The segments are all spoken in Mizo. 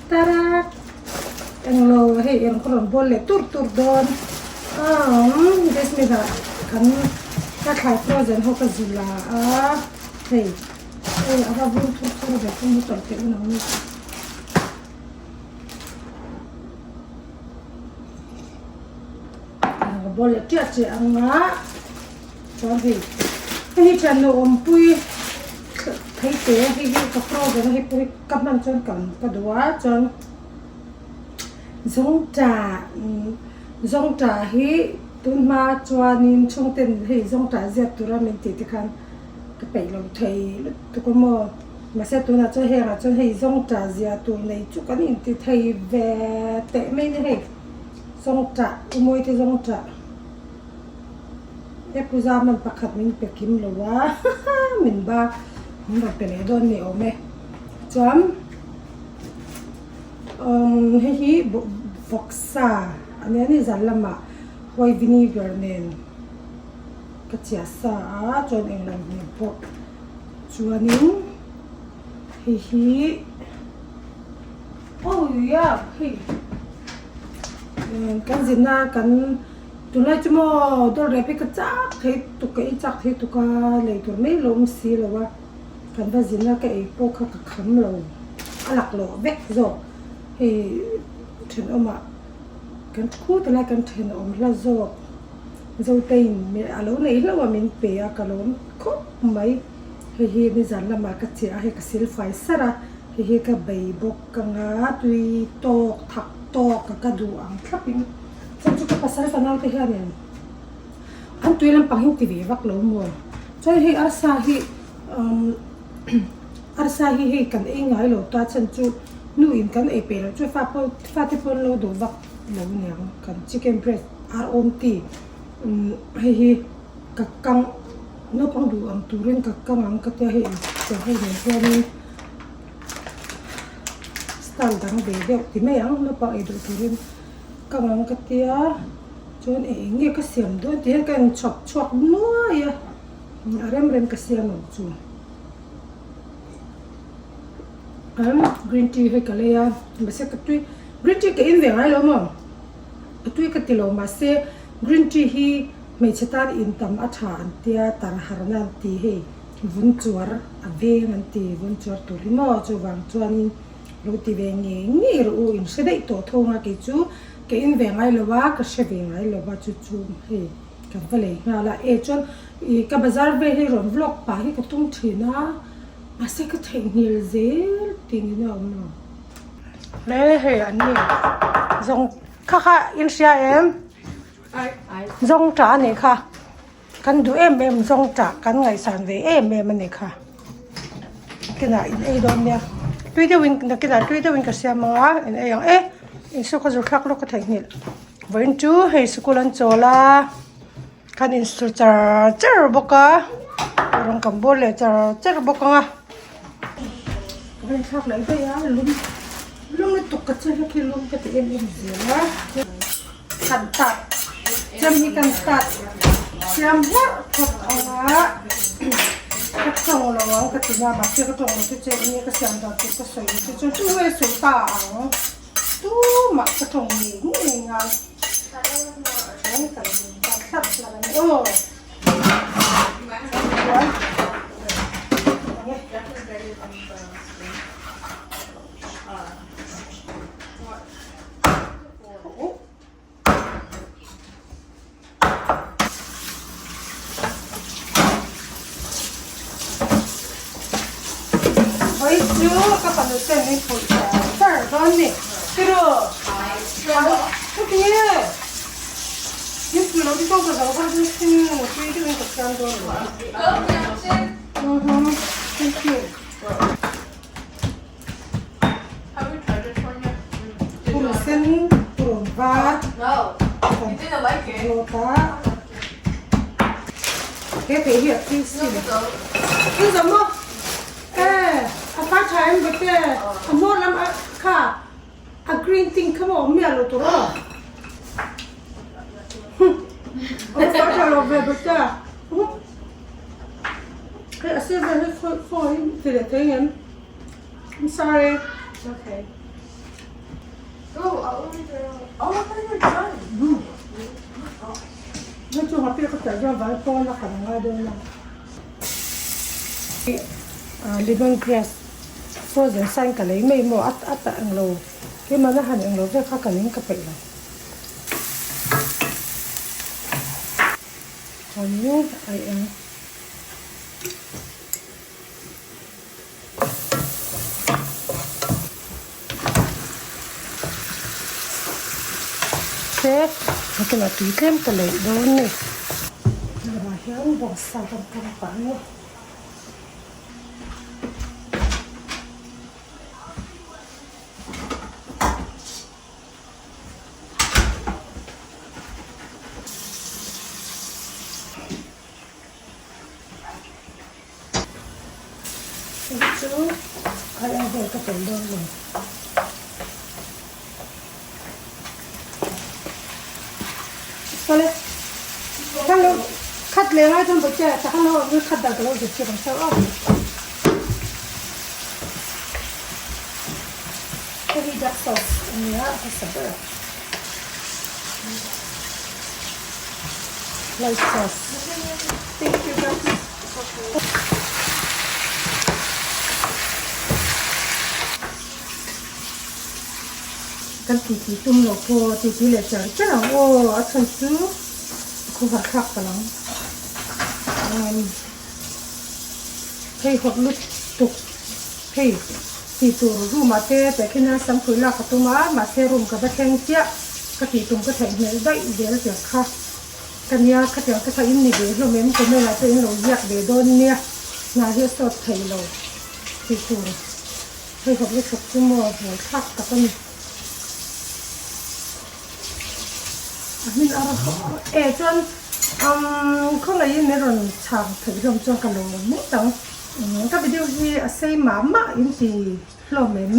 Tarat englo hei eng ka rawn bawl leh tur tur dawn umm basement ah kan ka thlai frozen ho ka zu la a hei hei a va vur thur thur ve chu mu tawlh teh un ang ni. Ka bawl leh chiah chiah ang a chuan hei hei hi thiannu awmpui thei te hei hi ka frozen a hei pawh hi ka hman chuan ka ka duh a chuan zawngtah zawngtah hi tun hma chuanin chhungten hei zawngtah ziak tura min tih te khan ka peih lo thei lutuk a maw mahse tunah chuan hengah chuan hei zawngtah zia tur nei chu kan inti thei ve teh mai a ni hei. Zawngṭah, u Mawite zawngṭah e Pu Zaman pakhat min pe kim lo a min ba min rawn pe leh dawn ni awm e. Chuan umm hei hi vawksa a nia ni zan lamah white vinegar nen ka chiah sa a chuan englo hmel pawh chuanin hei hi. Awiah hei kan zin a kan tunlai chu maw dawr rep hi ka chak thei tuk ka ei chak thei tuk a lei tur mai lo awm si lo a kan va zin a ka ei pawh kha ka kham lo a lak loh vek zawk hei thenawmah kan khu ta lai kan thenawm hla zawk Zoteiin a lo nei hlauh a min pe a ka lawm khawp mai hei hi nizan lamah ka chiah a hei ka silfai sar a. Hei hi ka bei bawk anga tui tawk thak tawk a ka duh ang thlap in chuan chu ka pasal fanau te hianin an tui lampang hi an ti ve vak lo maw chuan hei arsa hi umm arsa hi hei kan ei ngai lo ta chhan chu nu in kan ei peih loh chuan fa pawh fa te pawh an lo duh vak lo aniang kan chicken breast ar awm ti umm hei hi ka kang naupang duh ang turin ka kang ang ka tia hei chaw ho nen hianin. Style dang ve deuh ti mai ang naupang ei duh turin ka ngang ka tia chuan eng eng nge ka siam dawn tih hian ka inchhawp chhuak nuai a a rem rem ka siam ang chu an green tea hei ka lei a mahse ka tui green tea ka in ve ngai lo maw a tui ka ti lo mahse green tea hi hmeichhe tan in tam a tha an tia tar harna an ti hei. Vun chuar a veng an ti, vun chuar tur hi maw chuvang chuanin lo ti ve ngei ngei rawh u, in hre daih tawh thawng a kei chu ka in ve ngai lo a, ka hre ve ngai lo a chu chu hei kan va lei nghal a, e chuan ih ka bazar vel hi rawn vlog pah hi ka tum thin a mahse ka theihnghilh zel tih niin a awm lo. Hle hei an ni zawng kha kha in hria em? Zawng tah a nih kha. Kan duh em em zawng tah kan ngaihsan ve em em a ni kha. Kinah in ei dawn nia. Tui deuhin nakinah tui deuhin ka siam ang a in ei ang e. Insu ka zu thlak lawk ka theihnghilh. Vawiin chu hei sikul an chawl a, kan insu char char bawk a, rawng kan bawl leh char char bawk ang a. Ka va inthlak leh daih a, lum lum lutuk ka che hlek hi lum ka ti em em zel a. Kan tat chem hi kan tat siam hlauh thawk ang a ka tawng lo ang ka ti na mahse ka tawng lo chu che enge ka siam dan tur ka sawi lo che chuan tu nge sawi ta ang tumah ka tawng ngei ngei ngai chuan kan tat hlap hlap a ni aw chuan enge. Vawi chu ka fanu ten min pawih char char dawn ni tiraw chuti nge min pui lo te chuan ka zo har dawn sin tui deuhin ka siam dawn lo thank you. Purun sen, purun var, rawt a he thei hi a tui si lo. Tui zawm maw? E a far tha em bawk e, a hmawr lam a kha a green thing kha maw awm miah lo tur aw. A far tha lo ve bawk e. Hei a sir vel hi khawi khawi ti leh thei ngem? I'm sorry. It's okay. Na chu happy ka tel dawn vai pawn a kan ngai dawn a. Lemon grass frozen sign ka lei mai maw a ta englo keimah na han englo vek kha ka ning ka peih lo. Chuanin ai eng. Te nakinah tui tlem ka leih dawn a ni. Lamah hian bawngsa kan kam pah ang a. Hei chu ai ang vel ka tel dawn lo. Kale khan lo khat leh ngai chuan bawih che tak khan lo awm khat dan ka lo zir chiah ang chauh a. Hei hi duck sauce a nia a hmasa ber. Light sauce. Thank you guys. Kan titi tum loh pawh titi leh cher cher ang aw a chhan chu a khawhar thlak ta lang hei hawt lutuk hei tih tur room ah te tehkhin a samkhui lak ka tum a mahse room ka va thleng chiah ka tih tum ka theih hmel daih zel tiang kha. Ka nia, khatiang te kha in ni ve hlawm em? Comment ah chuan in lo ziak ve dawn nia, hna hi a sawt thei lo tih tur hei hawp lutuk chu maw buai thlak tak a ni. A hmin a rawh e chuan umm khawngaihin min rawn chhang theih hlawm chuan ka lo ngawt ang. Ka video hi a sei mah mah in ti hlawm em?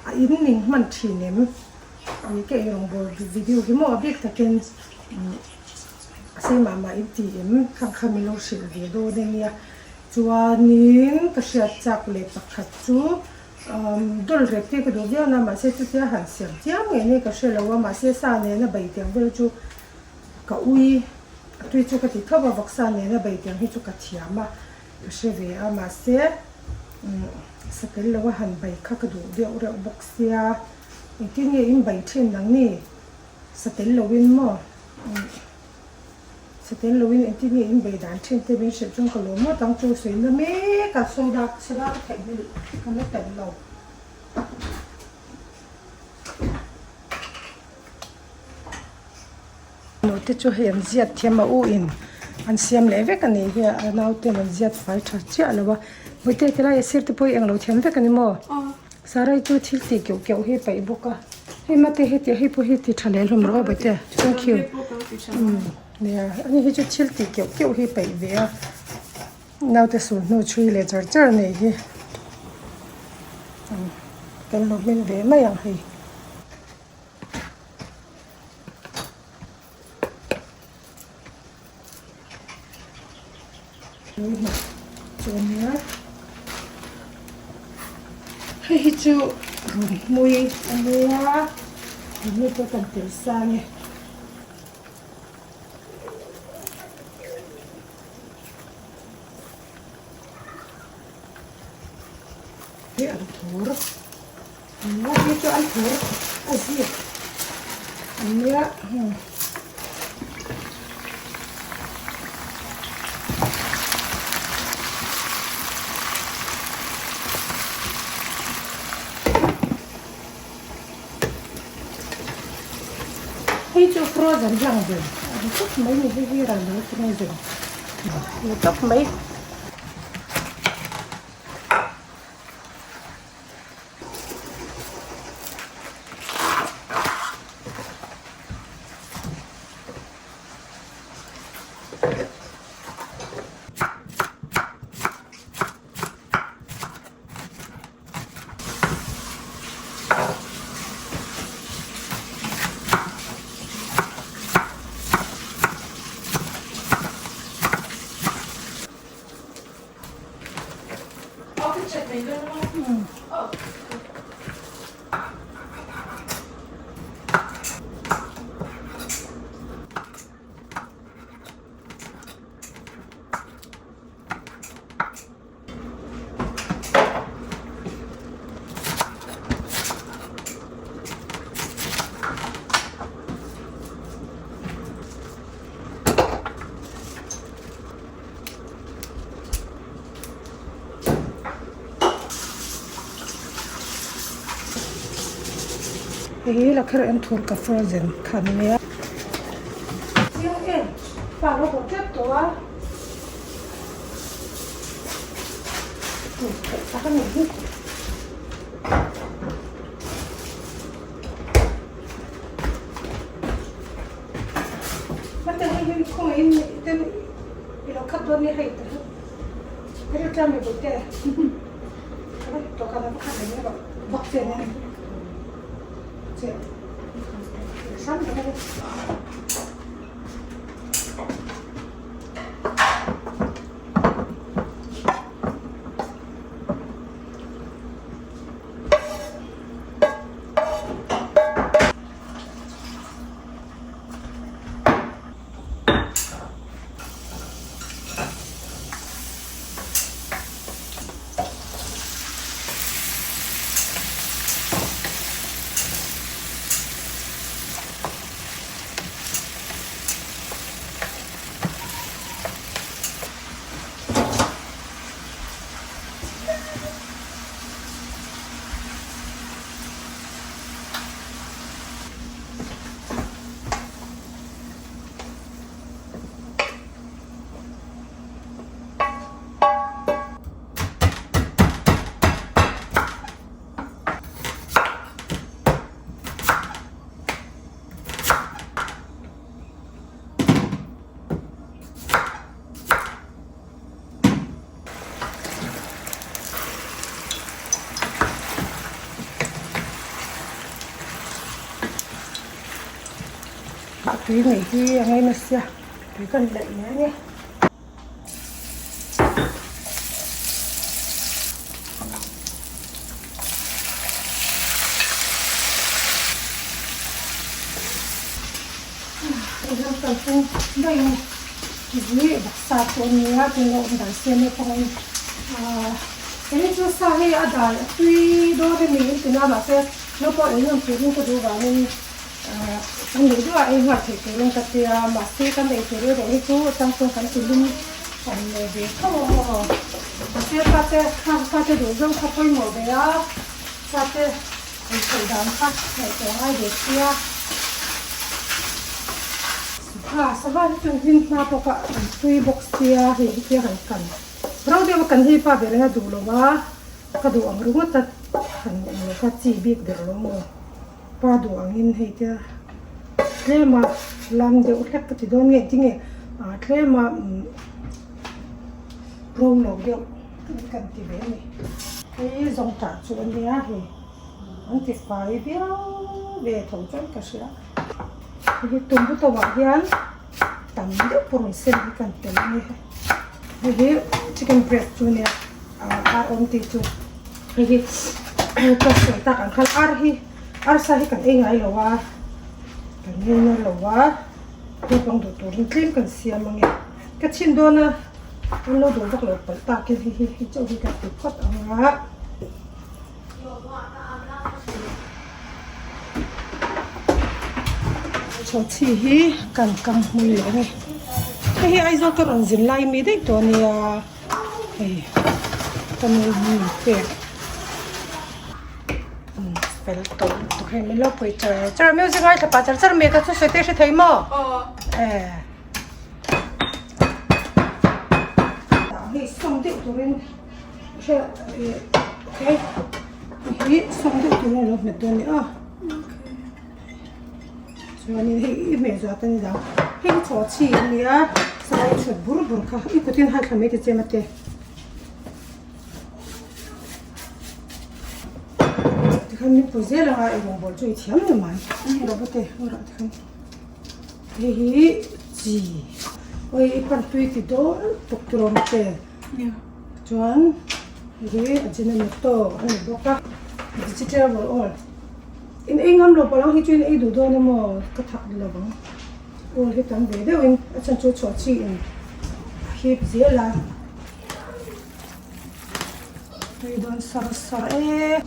A in ning hman thin em? Ni ka eirawngbawl video hi maw a bik takin a sei mah mah in ti em khang kha min lo hrilh ve dawn a nia. Chuanin ka hriat chak leh pakhat chu dawlh rep te ka duh viau na mahse chutia han siam chiam ngei nge ka hre lo a mahse sa nena bei tiang vel chu ka ui a tui chu ka ti tho a vawksa nena bei tiang hi chu ka thiam a ka hre ve a mahse sa tel lo a han bei kha ka duh deuh reuh bawk sia. Engtin nge in bai thin nang ni? Sa tel loin maw? Sa tel loin engtin nge in bai dan thin te min hrilh chuan ka lawm ngawt ang chu sawi na mek a soda soda ka theih hmel ka la tel lo. Naute chu hei an ziat thiam a u in an siam leh vek a nih hi a naute an ziat fai tha chiah lo a Bawihte tilai a sir te pawh hi englo thiam vek a ni maw? Sarai chu thil tih keuh keuh hi paih bawk a hei mate heti hei pawh hi ti tha leh hlawm rawh aw Bawihte thank you umm nia ani hi chu thil tih keuh keuh hi paih ve a naute sulhnu chhui leh char char nei hi kan lo hming ve mai ang hei. Hei hi chu runhmui a nia runhmui pawh kan tel sa a ni. Hei an thur. Nia hei chu an thur a zik ania heng hei chu frozen hlang ve a ni tawp mai ni hei hi ran lo frozen a ni tawp mai. Hei hi lakher en thur ka frozen kha ni mai a. Chiang em pa lo haw tep tawh a. Theih tak a nih hi. Mate hei hi khawngaihin ten i lo khat dawn nia hei ta hi. Hei hi tlang mi bawihte. Tawhkan a va khat leh mai bawk bawk che nia. Che. Sam ta hei. A tui nei hi a ngaina sia tui kan laih mai ania. Ram kalphung daih a ni. Hi vawksa chu a nia tin lo awm dan siam e pawh in ahh eng chu sa hei a dal a tui dawn a ni in tina mahse naupang eng ngam turin ka duh vangin ahh an duh duh a ei nghal theih turin ka tia mahse kan ei tur erawh hi chu changchung kan ti lum awm lo ve tho a aw mahse fate khang fate duh zawng kha pawimawh ve a fate ei theih dan kha ngaihtuah ngai ve sia. Sava sava hi chu hlim hma bawk a an tui bawk sia hei hi tia han kan rau deuh a kan hi pa ber in a duh lo a ka duh ang ringawt a han awm lo kha chi bik ber lo maw pa duh ang in hei tia tlem a lam deuh hlek ka ti dawn nge tinge ah tlem a umm ro lo deuh kan ti ve a ni hei zawngtah chu a nia hei an ti fai viau ve tho chuan ka hria. Hei tumbu tawhah hian tam deuh pawh rawn sen hi kan tel a ni. Hei hi chicken breast chu nia ar awm tih chu hei hi ka sawi tak ang khan ar hi arsa hi kan ei ngai lo a kan ei na lo a naupang duh turin tlem kan siam ang e ka chhin dawn a an lo duh vak lo palh takin hei hi hei chauh hi ka ti phawt ang a. Chhawchhi hi kan kang hmui leh ani hei hi Aizawl ka rawn zin lai mi daih tawh ania hei ka nu min pek fel tawh lutuk hei min lo pui char char a music ngaithla pah char char mai ka chu sawi te hre thei maw e hei sawm deuh turin. Hei sawm deuh tur a lo hmet dawn a ni a chuanin hei i hmeh zat a ni dang hei hi chaw chhi a ni a sai chhut bur bur kha i kutin hai thla mai ta che mate tikhan min pui zel anga ei rawngbawl chu i thiam ni mai robot e rah tikhan hei hi chi awi i pan tui ti dawn tuk tur awm te. Chuan hei hi Ajinomoto a ni bawk a vegetable oil in ei ngam lo pawh ang hi chu in ei duh dawn emaw ka thak lo ang oil hi tam ve deuhin a chhan chu chhuah chi in a hip zel a tui dawn sawr sawr e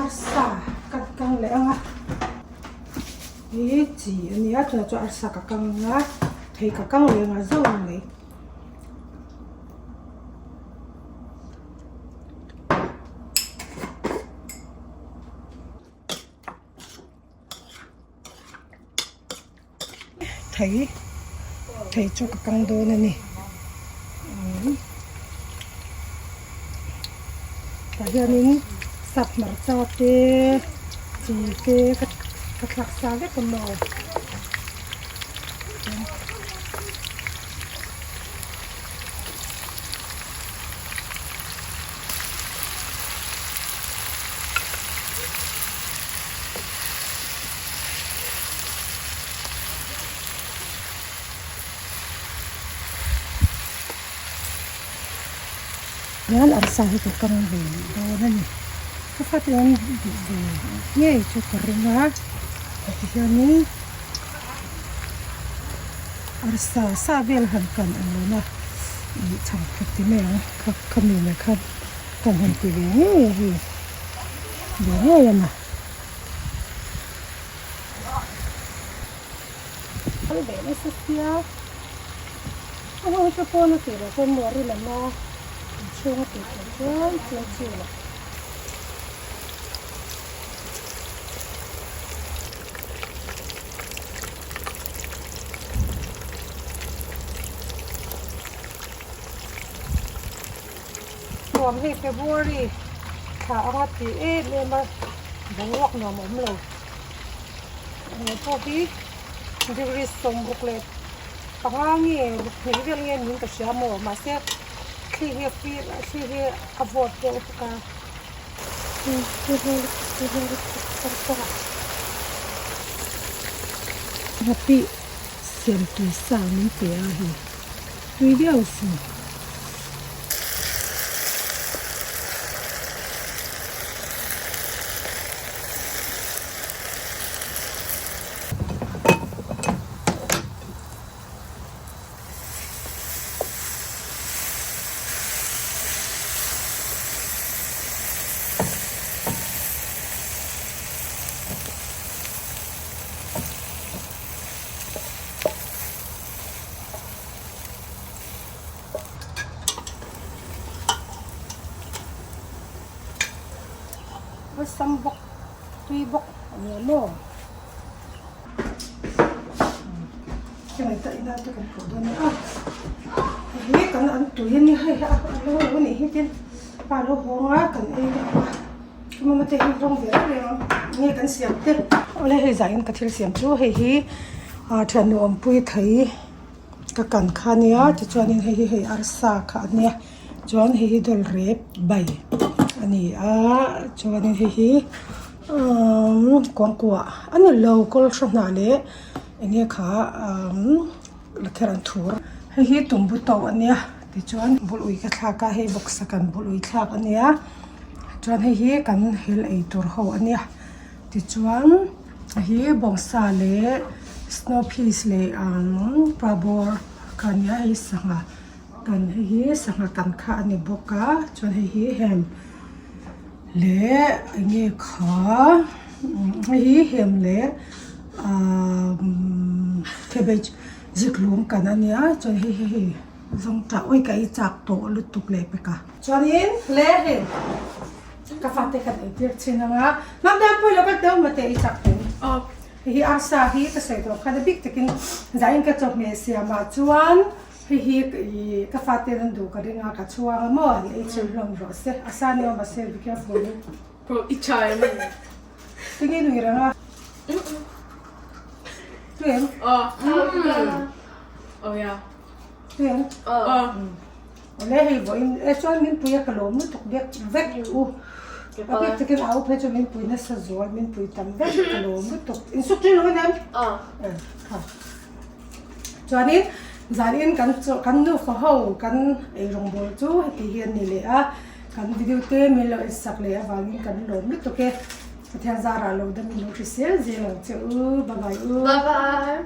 arsa ka kang leh ang a. Hi chi a nia tunah chuan arsa ka kang ang a thei ka kang leh ang a zauh ang mai. Thei thei chu ka kang dawn a ni tah hianin sap hmarcha te chi te ka thlak sa vek a maw. Hian arsa hi ka kang ve leh dawn a ni ka fate an duh ve ngei chu ka ring a tihianin arsa sa vel han kan ang lo na ih chhang khat ti mai ang kha khami nen khan kan han ti ve ngei a hei ve ngei a na. Kal ve nasa sia a hung chu pawn a tih loh chuan maw ri lam a inchhung a tih loh chuan chiang chi lo. Nuam hei February thla anga ti em em a boruak nuam a awm lo. Eng pawh hi degree 60 leh panga nge ruk hnih vel nge niin ka hria maw mahse thli hi a fim a thli hi a vawt deuh bawk a. Nghapih siam tui sa min pe a hei tui viau si. Awlsam bawk tui bawk a ni a maw ka ngaihtuah ina te kan pawh dawn a hei kan an tui a ni hei a lo lo a nih hi tin pa lo hawng a kan ei te ang a mama te hi rawng ve reng reng ang nge kan siam te awle hei zah in ka thil siam chu hei hi ah thian nuam pui thei. Ka kan kha ania tichuanin hei hi hei arsa kha ania chuan hei hi dawl rep bai a ni a chuanin hei hi umm kuangkuah a ni lo kawlhrawng hnah leh eng nge kha umm lakher an thur hei hi tumbu to ania tichuan bul ui ka thlak a hei bawksa kan bul ui thlak ania chuan hei hi kan hel ei tur ho ania tichuan. Hi bawngsa leh snow peas leh umm prabawr kha a nia hei sangha kan hei hi sangha kan kha a ni bawk a chuan hei hi hem leh eng nge kha hei hi hem leh umm cabbage ziklum kan a nia chuan hei hi hei zawngtah ui ka ei chak tawh lutuk leh pek a. Chuanin le hei. Ka fate kan eitir thin ang a, Mam dang pawh i lo kal teuh mate i chak thei. Aw, hei hi arsa hi ka sawi tawh khan a bik takin zain ka chawhmeh siam ah chuan hei hi i ka fate an duh ka ring a ka chhuang a maw an ei chhun hlawm rawh se a sa ni awm mahse be careful. Bro i tha em ani. Tinge nui reng a? Tui em? Aw. Oh yeah. Tui em? Aw. Awle hei vawiin e chuan min pui a ka lawm lutuk vek vek u a bik takin a u phei chuan min pui nasa zual min pui tam vek ka lawm lutuk insuk ṭhin lo em em kha chuanin zanin kan chaw kan nufa ho kan eirawngbawl chu heti hi a ni leh a kan video te min lo insak leh avangin kan lawm lutuk e Pathian zarah lo dam in lo hrisel zel ang che u bye bye u bye bye.